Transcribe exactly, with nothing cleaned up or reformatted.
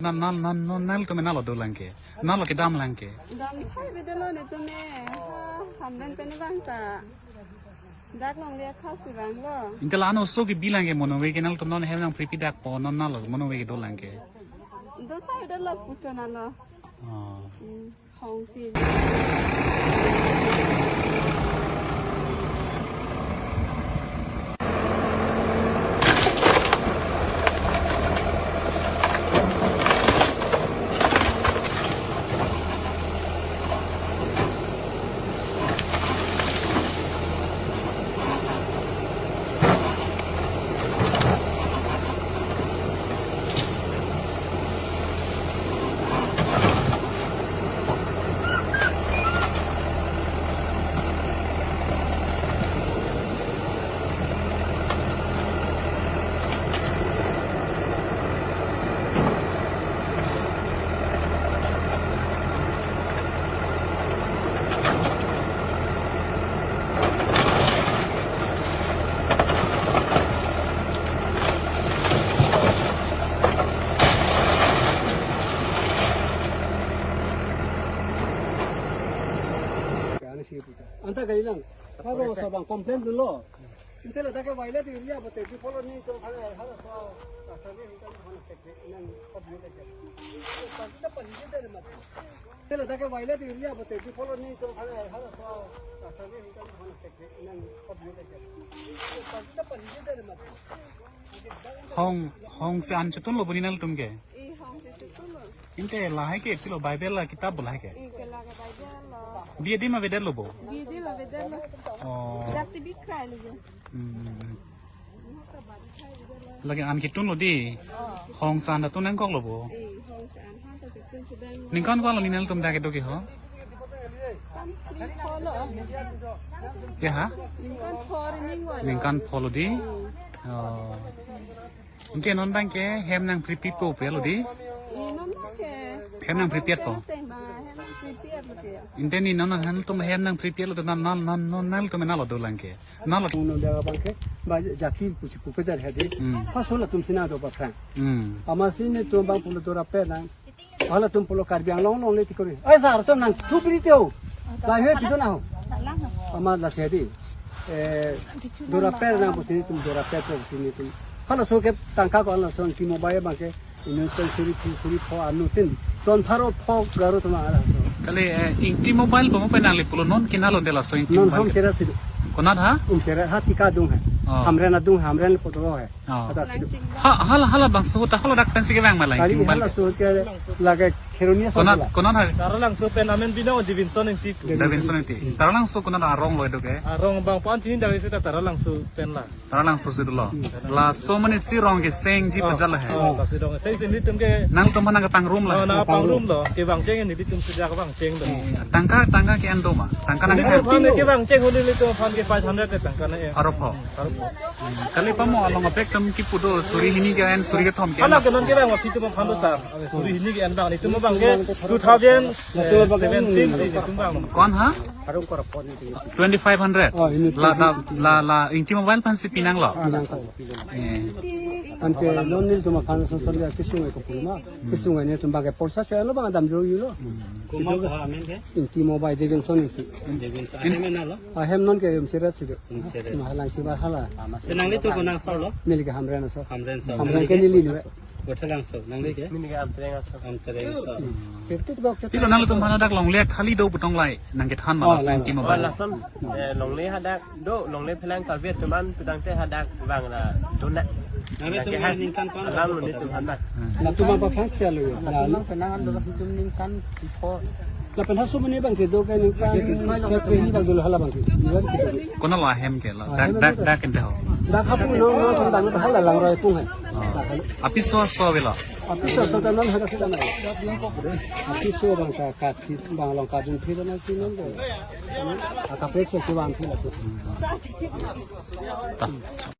Non, non, non, non, nangtum nalo dolang ke. Nalo kedamlang ke. Dam thai bidelo netum ne. Ha, hamren pen vang ta. Dak longle akhasi vanglo. Inte la ano so kebilang ke mono ave ke, nangtum non hem nangpri pi dak po, non nalo mono ave ke dolang ke. Do thai bidelo puchonalo. Oh. Hmm. Hong si. Anta gari lang. Haro sabang complain dunlo. Inte ladak ke violate area bote, di follow ni to hana hana so, asal ni hingkan hana sekre nang kop ni lagi. Panta pali je dere mat. Inte ladak ke violate area bote, di follow ni to hana hana so, asal ni hingkan hana sekre nang kop ni lagi. Panta pali je dere mat. Hong, hong si an chotun lo buni nangtum ke? I hong si chotun lo. Inte lahai ke pilo Bible la kitab bo lahai ke? I ke la ke Bible lo. Bi adim avedetlo bo? Bi adim avedetlo. Oh. Dak si bi krai lo bo. Hmm. Lake an ketun lo di. Oh. Hong si an ta tun nangkok lo bo? I hong si an hang ta ketun sedang. Ningkan ko-an lo ni nangtum dak kedo ke ho? Ningkan phli pho lo. Ya ha? Ningkan pho ri ning wa lo. Ningkan pho lo di. Hmm. Oh. Anke non abang ke hem nangpri pi po pe lo di. I non abang ke. Hem nangpri pi po. Teng ba hem nangpri pi lo ke. Inte ni non nangtum hem nangpri pi lo, non non non non nangtum nalo dolang ke. Nalo. Uno dia abang ke ba jaki pusi pupe dar hadi. Hmm. Pas ho latum si nang do pa phrang. Hmm. Amatsi netum abang pulo dora pe nang. Halatum pulo Karbi Anglong longle ti kori. Ai sar tum nangthu pri te ho. Lahai pi do nang ho. Amat lasi di. Eh, dora per nang pusi netum dora per pusi netum. Halaso ke tangka ko halaso Ingti Mobile abang ke inut pen suri phi suri pho anuttin. Ton pharo pho garo tuma halaso. Kali, eh, Ingti Mobile bo mo pen nangli pulo non ke nalo de laso Ingti Mobile. Non hom sera si do. Konat ha? Umsera ha tika adung hai. Oh. Hamren adung, Hamren poto hai. Oh. Hadak si do. Ha, hala, halabangso ta haladak pensi kevang ma la Ingti Mobile. Halaso ke lake Kheroni aso. Konat, la. Konat ha? Taralangso pen amen binong Davidson Ingti. Davidson Ingti. Taralangso konat arong lo do ke? Arong abang pan chini dari seta Taralangso pen la. Taralangso si dolo. Hmm. Laso mane si rong keseng ji. Oh. Pajal hai. Oh, lasi rong keseng si netum ke. Nangtum nangkepangrum la. Oh, nangpangrum lo. Kevangcheng netum sejak vangcheng lo. Tangka, tangka ke-en do ma? Tangka nang netum aphan kevangcheng huni netum aphan ke five hundred ke tangka na ya. Aro pho. Aro pho. Kali pamo along abek tam kipu do suri hini ke-en suri kethom ke-en. Hala ke non kevang aphi atum aphan do sar. Suri hini ke-en abang netum abang ke two thousand seventeen si netum abang. Ko-an ha? Twenty-five hundred. Oh, ini la, la, la, la, Ingti Mobile aphansi pinanglo. Pinang ko. Eh. Anke non netum aphan son son ya kesung ko puma. Kesung netum abang ke poisa choi lo abang dam jo yulo. Koma ko amen ke? Ingti Mobile Davidson Ingti. Davidson. Amen nalo? Ahem non ke Umsera si do. Umsera. Mahalang si ba hala. Amat. Nangli tu konat aso lo? Neli ke Hamren aso. Hamren aso. Hamren ke neli ni. Kothalangso, nangli ke? Neli ke Amtereng aso. Amtereng aso. Cetu tu bak cetu. Pilo nangtum aphan hadak longle akhali do pu tong lahai nangkethan ma? Oh, laso Ingti Mobile. Oh, lason, eh, longle hadak do, longle phelang Karbi atum an pudangte hadak vang la do na. Nangli tum ningkan ko-an? Alam lo netum aphan na. Hmm. Latum apa fak sia lo ya? Latum nang penang an do latum ningkan pho. Lapen haso mene abang kedo ke ningkan ke ini abang dolo hala abang ke. Iwan kita. Konat lo ahem ke la? Ahem dak, dak, dak ente ho. Dak hapu nong nong tang hala lang roi pung hai. Oh. Apiso aso avelo? Apiso aso ta non hada sida na. Apiso abang ta kat abang long kadun phi na si non. Aka pek so si abang phi la. Ta.